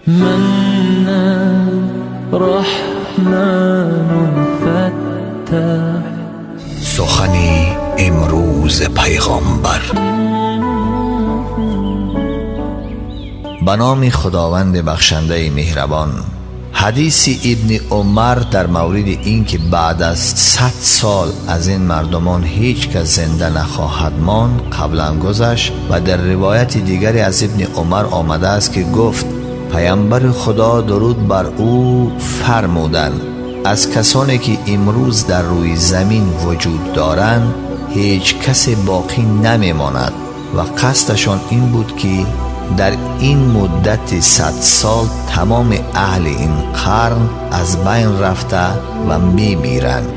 منان رحمن فتاح. سخنی امروز پیغامبر. به نام خداوند بخشنده مهربان. حدیث ابن عمر در مورد اینکه بعد از 100 سال از این مردمان هیچ کس زنده نخواهد ماند قبلا گذشت و در روایت دیگری از ابن عمر آمده است که گفت پیامبر خدا درود بر او فرمودند از کسانی که امروز در روی زمین وجود دارند هیچ کس باقی نمیماند و قصدشان این بود که در این مدت 100 سال تمام اهل این قرن از بین رفته و میمیرند.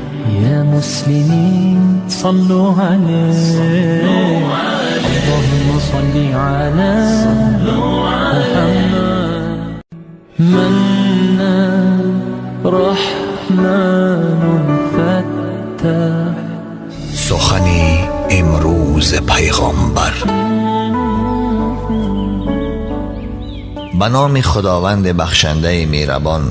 یا مسلمین صلوا علیه اللهم صل علی محمد. منان رحمن فتاح. سخنی امروز پیغامبر. به نام خداوند بخشنده مهربان.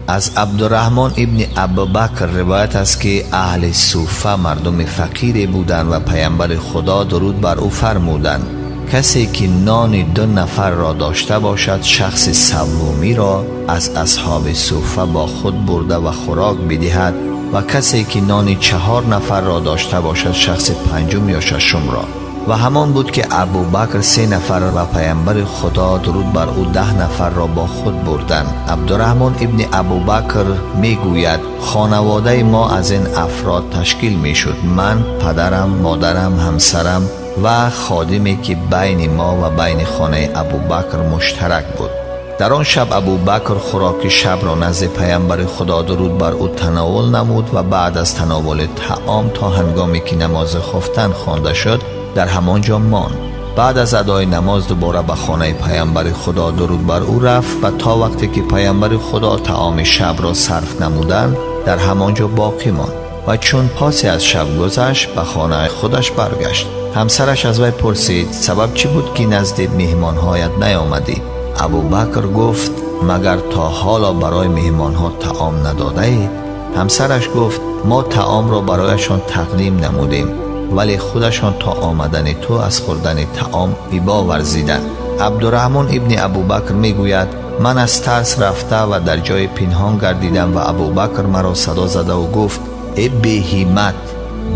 از عبدالرحمن ابن ابوبکر روایت است که اهل صوفه مردم فقیری بودند و پیامبر خدا درود بر او فرمودند کسی که نان 2 نفر را داشته باشد شخص سومی را از اصحاب صوفه با خود برده و خوراک بدهد و کسی که نان 4 نفر را داشته باشد شخص پنجم یا ششم را. و همان بود که ابوبکر 3 نفر و پیامبر خدا درود بر او 10 نفر را با خود بردند. عبدالرحمن ابن ابوبکر میگوید خانواده ما از این افراد تشکیل میشد: من، پدرم، مادرم، همسرم و خادمی که بین ما و بین خانه ابوبکر مشترک بود. در آن شب ابوبکر خوراک شب را نزد پیامبر خدا درود بر او تناول نمود و بعد از تناول طعام تا هنگامی که نماز خفتن خوانده شد در همانجا ماند. بعد از ادای نماز دوباره به خانه پیامبر خدا درود بر او رفت و تا وقتی که پیامبر خدا طعام شب را صرف نمودند در همانجا باقی ماند و چون پاسی از شب گذشت به خانه خودش برگشت. همسرش از وی پرسید سبب چی بود که نزد مهمانهایت نیامدی؟ ابوبکر گفت مگر تا حالا برای مهمانها طعام نداده اید؟ همسرش گفت ما طعام را برایشان تقدیم نمودیم ولی خودشان تا آمدن تو از خوردن طعام ابا ورزیدند. عبدالرحمن ابن ابوبکر میگوید من از ترس رفته و در جای پنهان گردیدم و ابوبکر مرا صدا زده و گفت ای بی‌همت،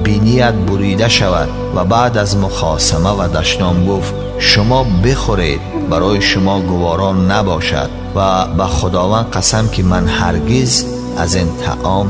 بینیت بریده شود. و بعد از مخاصمه و دشنام گفت شما بخورید، برای شما گوارا نباشد و به خداوند قسم که من هرگز از این طعام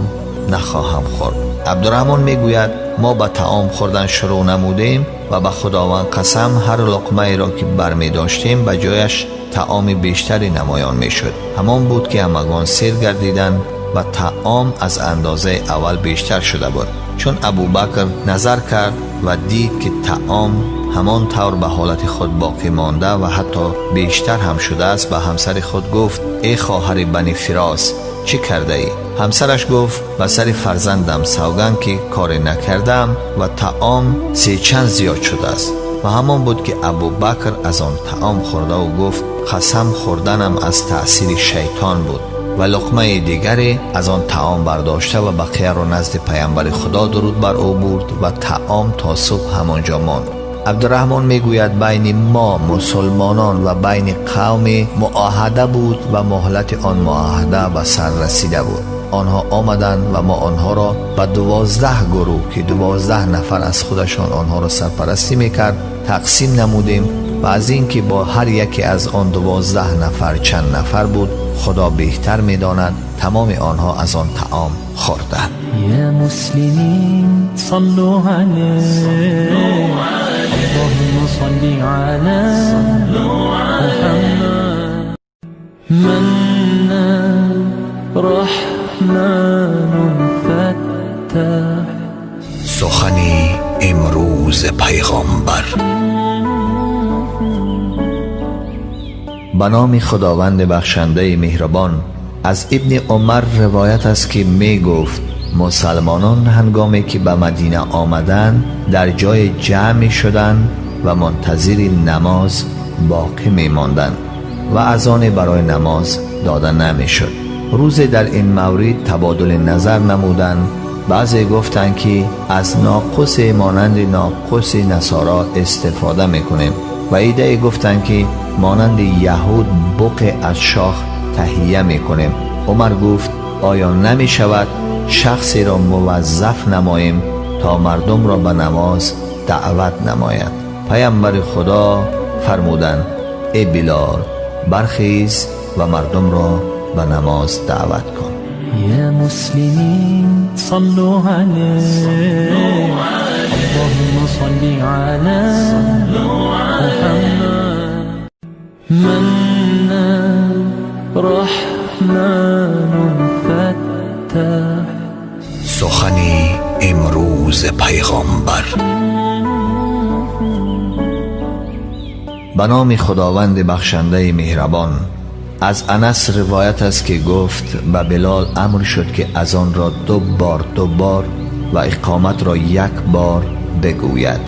نخواهم خورد. عبدالرحمن میگوید ما به طعام خوردن شروع نمودیم و به خداوند قسم هر لقمه ای را که برمی داشتیم به جایش طعام بیشتری نمایان میشد. همان بود که همگان سیر گردیدند و طعام از اندازه اول بیشتر شده بود. چون ابوبکر نظر کرد و دید که طعام همان طور به حالت خود باقی مانده و حتی بیشتر هم شده است، به همسر خود گفت ای خواهر بنی فراس، چه کرده ای؟ همسرش گفت به سر فرزندم سوگند که کار نکردم و طعام 3 چند زیاد شده است. و همان بود که ابوبکر از آن طعام خورده و گفت قسم خوردنم از تأثیر شیطان بود. و لقمه دیگری از آن طعام برداشته و بقیه را نزد پیامبر خدا درود بر او برد و طعام تا صبح همانجا ماند. عبدالرحمن میگوید بین ما مسلمانان و بین قوم معاهده بود و مهلت آن معاهده به سر رسیده بود. آنها آمدند و ما آنها را به 12 گروه که 12 نفر از خودشان آنها را سرپرستی میکرد تقسیم نمودیم و از اینکه با هر یکی از آن 12 نفر چند نفر بود خدا بهتر میداند، تمام آنها از آن طعام خوردند. یا مسلمین صلوا علیه اللهم صل علی محمد. منان رحمن فتاح. سخنی امروز پیغامبر. به نام خداوند بخشنده مهربان. از ابن عمر روایت است که می گفت مسلمانان هنگامی که به مدینه آمدند در جای جمع شدند و منتظر نماز باقی می ماندند. و اذان برای نماز داده نمیشد. روزی در این مورد تبادل نظر نمودند. بعضی گفتند که از ناقص مانند ناقص نصارا استفاده میکنیم و ایده گفتند که مانند یهود بق از شاخ تهیه میکنیم. عمر گفت آیا نمیشود شخصی را موظف نماییم تا مردم را به نماز دعوت نماید؟ پیامبر خدا فرمودند ای بلال، برخیز و مردم را به نماز دعوت کن. یا مسلمین صلوا علیه، اللهم صل علی محمد. منان رحمن فتاح. سخنی امروز پیغامبر. به نام خداوند بخشنده مهربان. از انس روایت است که گفت به بلال امر شد که اذان را 2 بار و اقامت را 1 بار بگوید،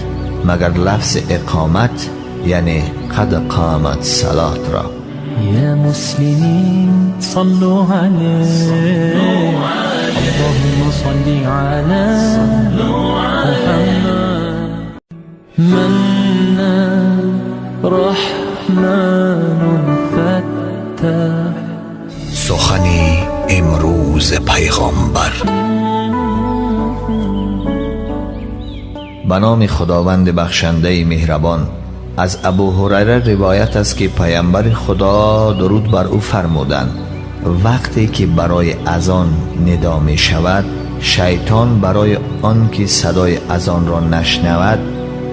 مگر لفظ اقامت یعنی قد قامت صلات را. یا مسلمین صلوا علیه، اللهم صل علی محمد. منان رحمن فتاح. سخنی امروز پیغامبر. به نام خداوند بخشنده مهربان. از ابو هریره روایت است که پیامبر خدا درود بر او فرمودند وقتی که برای اذان ندا می شود، شیطان برای آنکه صدای اذان را نشنود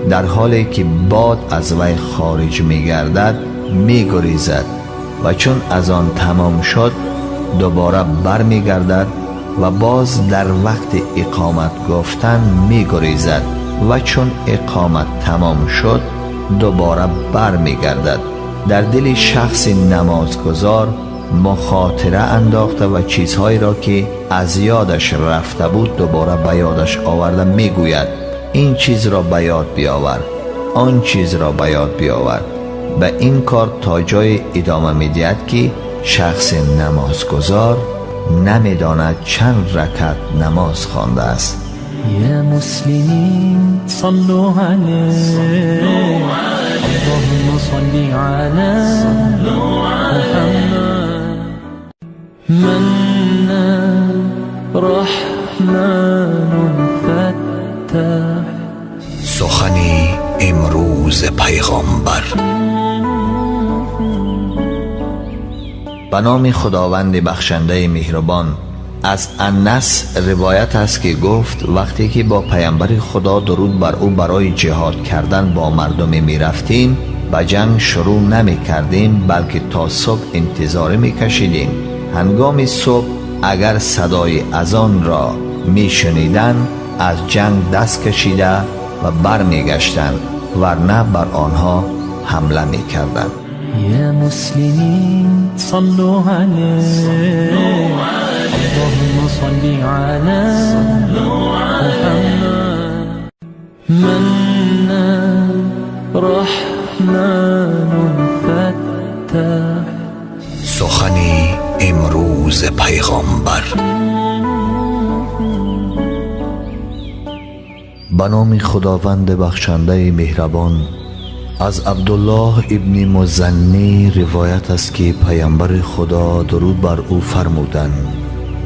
در حالی که باد از وی خارج می گردد می گریزد و چون اذان تمام شد دوباره بر می گردد و باز در وقت اقامت گفتن می گریزد و چون اقامت تمام شد دوباره بر می گردد. در دل شخص نمازگزار مخاطره انداخته و چیزهایی را که از یادش رفته بود دوباره به یادش آورده می گوید این چیز را به یاد بیاور، آن چیز را به یاد بیاور. به این کار تا جای ادامه می دهد که شخص نمازگزار نمی داند چند رکعت نماز خوانده است. یا مسلمین صلوا علیه، اللهم صل علی محمد. منان رحمن فتاح. سخنی امروز پیغامبر. به نام خداوند بخشنده مهربان. از انس روایت است که گفت وقتی که با پیامبر خدا درود بر او برای جهاد کردن با مردم می رفتیم، به جنگ شروع نمی کردیم، بلکه تا صبح انتظار می کشیدیم. هنگام صبح اگر صدای اذان را می شنیدند از جنگ دست کشیده و بر می گشتند، ورنه بر آنها حمله می کردند. یا مسلمین صلوا علیه، اللهم صل علی محمد. منان رحمن فتاح. سخنی امروز پیغامبر. به نام خداوند بخشنده مهربان. از عبدالله ابن مزنی روایت است که پیامبر خدا درود بر او فرمودند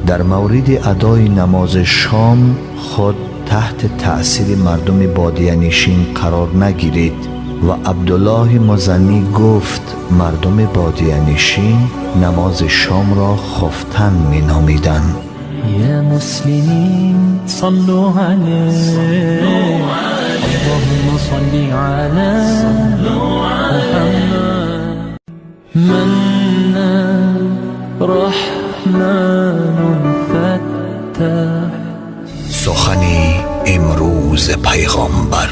در مورد ادای نماز شام خود تحت تأثیر مردم بادیه نشین قرار نگیرید. و عبدالله مزنی گفت مردم بادیه نشین نماز شام را خفتن می نامیدند. یا مسلمین صلوا علیه، اللهم صل علی محمد. منان رحمن فتاح. سخنی امروز پیغامبر.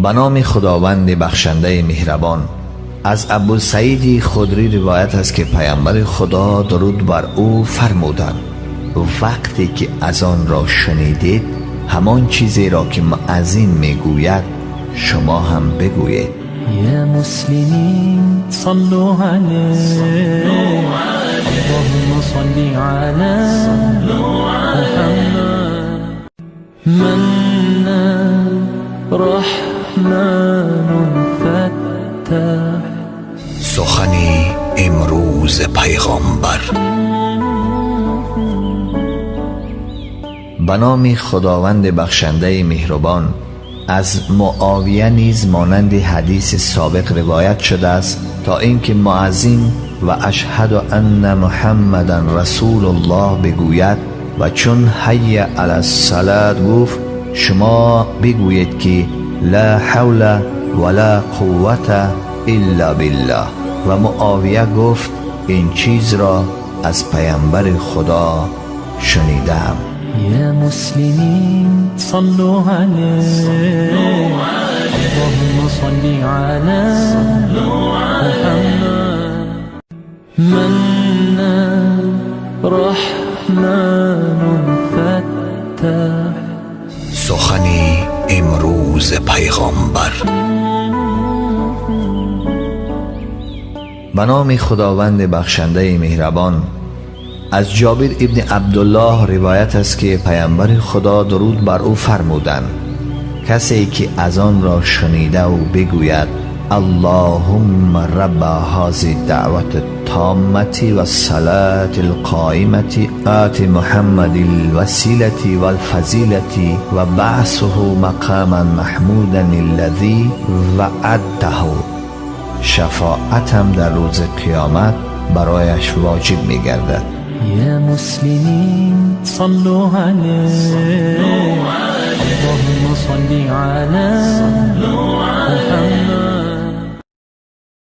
به نام خداوند بخشنده مهربان. از ابو سعید خدری روایت است که پیامبر خدا درود بر او فرمودند وقتی که اذان را شنیدید همان چیزی را که مؤذن میگوید شما هم بگویید. يا مسلمين صلوا عليه اللهم صل على محمد منان رحمن فتاح. سخنی امروز پیغامبر. به نام خداوند بخشنده مهربان. از معاویه نیز مانند حدیث سابق روایت شده است تا اینکه مؤذن و اشهد ان محمدا رسول الله بگوید و چون حی علی الصلاة گفت شما بگویید که لا حول ولا قوة الا بالله. و معاویه گفت این چیز را از پیامبر خدا شنیدم. يا مسلمين صلوا عليه اللهم صل على محمد منان رحمن فتاح. سخنی امروز پیغامبر. به نام خداوند بخشنده مهربان. از جابر ابن عبدالله روایت است که پیامبر خدا درود بر او فرمودند کسی که از آن را شنیده و بگوید اللهم رب هذه الدعوة التامة والصلاة القائمة آت محمد الوسيلة والفضيلة وبعثه مقاما محمودا الذي وعدته، شفاعتم در روز قیامت برایش واجب می‌گردد. يا مسلمين صلوا عليه اللهم صل على محمد.